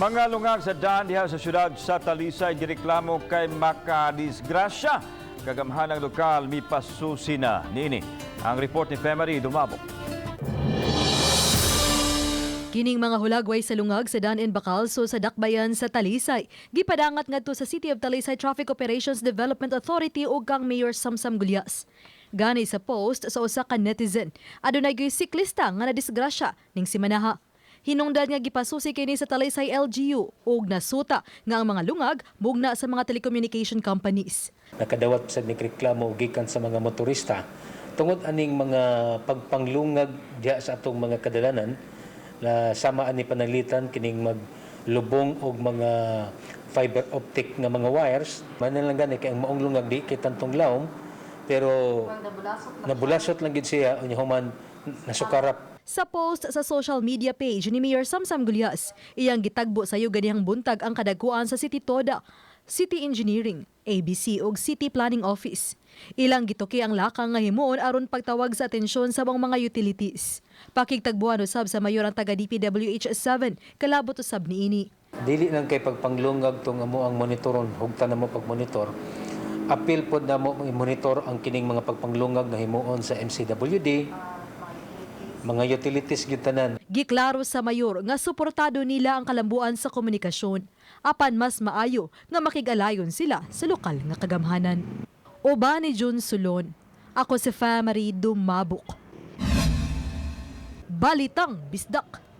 Mga lungag sa daan diha sa syudad sa Talisay gireklamo kay makadisgrasya. Kagamhanang lokal mipasusi na niini. Ang report ni Femery Dumabok. Kining mga hulagway sa lungag sa Dan and Bacalso sa Dakbayan sa Talisay. Gipadangat ngadto sa City of Talisay Traffic Operations Development Authority ug kang Mayor Samsam Gullas. Gani sa post sa usa ka netizen, adunay gyud siklista nga nadisgrasya ning simanaha. Hinungdan nga gipasusi kini sa Talisay LGU ug nasuta nga ang mga lungag mugna sa mga telecommunication companies. Nakadawat sad mig reklamo gikan sa mga motorista tungod aning mga pagpanglungag diha sa atong mga kadalanan na sama ani pananglitan kining maglubong og mga fiber optic nga mga wires man lang gani kay ang maong lungag di kay tantong lawom, pero nabulasot lang gid siya unya human nasukarap. Sa post sa social media page ni Mayor Samsam Gullas, iyang gitagbo sa ganihang buntag ang kadagkuan sa City Toda, City Engineering, ABC ug City Planning Office. Ilang gituki ang lakang nga himuon aron pagtawag sa atensyon sa mga utilities. Pakigtagbuan usab sa mayor ang taga DPWH 7 kalabot usab niini. Dili lang kay pagpanglungag tong amo ang monitoron, hugtan na mo pagmonitor. Apil pod na mo monitor ang kining mga pagpanglungag nga himuon sa MCWD, mga utilities gyud tanan. Giklaro sa mayor nga suportado nila ang kalambuan sa komunikasyon. Apan mas maayo nga makig-alayon sila sa lokal nga kagamhanan. Uban ni Jun Sulon. Ako si Famary Dumabok. Balitang Bisdak.